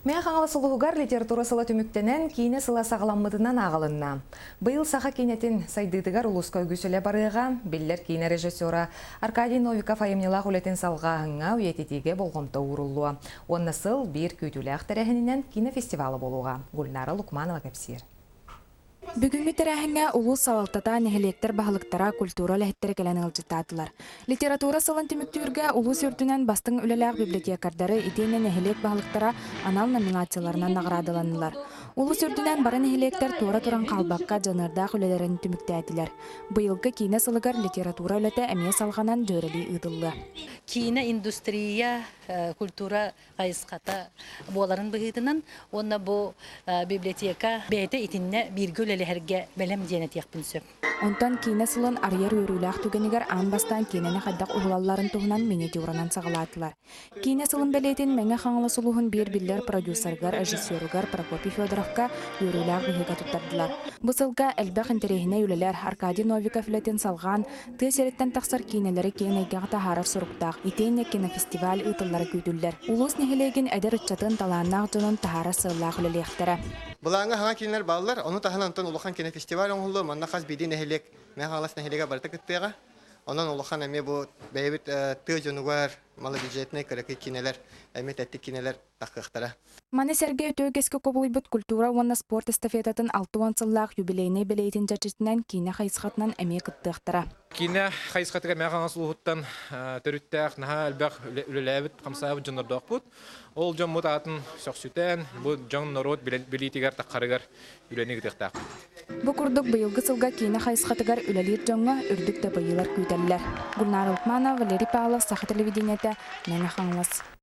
Мэҥэ Хаҥалас улууһугар литература сыла түмүктэнэн, киинэ сыла саҕаламмытынан ааҕылынна. Быйыл саха киинэтин сайдыытыгар улууска үгүс үлэ барыаҕа, биллэр киинэ режиссера Аркадий Новиков айымньылаах үлэтин салҕааһыҥҥа, үйэтитиигэ болҕомто ууруллуо. Уонна сыл биир күүтүүлээх тэрээһининэн киинэ фестивала буолуоҕа. Гульнара Лукманова кэпсиир. Бүгүҥҥү тэрээһиҥҥэ улуус салалтата, нэһилиэктэр баһылыктара, культура үлэһиттэрэ кэлэн ыалдьыттаатылар. Литература сылын түмүктүүргэ улуус үрдүнэн бастыҥ үлэлээх библиотекардары итиэннэ нэһилиэк баһылыктара анал номинацияларынан наҕараадаланнылар. Улуус үрдүнэн бары нэһилиэктэр туора туран хаалбакка дьаныардаах үлэлэрин түмүктээтилэр. Быйылгы киинэ сылыгар литература үлэтэ эмиэ салҕанан дьүөрэлии ыытыллыа. Киинэ индустрия, культура хайысхата буоларын быһыытынан уонна бу библиотека бэйэтэ итиннэ бииргэ үлэлэһэргэ бэлэм диэн этиэхпин сөп. Онтон киинэ сылын арыйар үөрүүлээх түгэнигэр аан бастаан киинэни хайдах уһулалларын туһунан миниатюранан саҕалаатылар. Киинэ сылын бэлиэтин Мэҥэ Хаҥалас улууһун биир биллэр продюсерыгар, режиссеругар Прокопий Федоровка үөрүүлээх быһыыга туттардылар. Бу сылга элбэх интэриэһинэй үлэлэр Аркадий Новиков үлэтин салҕаан Тыа сириттэн тахсар киинэлэри киэҥ эйгэҕэ таһаарар соруктаах итиэннэ кинофестиваль ыытыллара күүтүллэр. Улуус нэһилиэгин эдэр ыччатын талааннаах дьонун таһаарар сыаллаах үлэлиэхтэрэ. Былааҥҥа саҥа киинэлэр бааллар, ону таһынан онтон улахан кинофестиваль оҥоһуллуо, манна хас биирдии нэһилиэк Мэҥэ Хаҥалас нэһилиэгэ барыта кыттыаҕа. Онон улахан эмиэ бу бэйэбит тыа дьонугар малобюджетнай кыракый киинэлэр, эмиэ тэттик киинэлэр таххыахтара. Маны сэргэ үтүө үгэскэ кубулуйбут культура уонна спорт эстафетатын 60 сыллаах юбилейнай бэлиэтин чэрчитинэн киинэ хайысхатынан эмиэ кыттыахтара. Киинэ хайысхатыгар Мэҥэ Хаҥалас улууһуттан төрүттээх, наһаа элбэх үлэлээбит, хамсаабыт дьоннордоохпут. Ол дьоммут аатын сөхсүтэн, бу дьон норуот билиитигэр таххарыгар үлэни ыытыахтаахпыт. Бу курдук быйылгы сылга киинэ хайысхатыгар үлэлиир дьоҥҥо үрдүк дабайыылар күүтэллэр. Гульнара Лукманова, Валерий Павлов, Саха телевидениетэ, Мэҥэ Хаҥалас.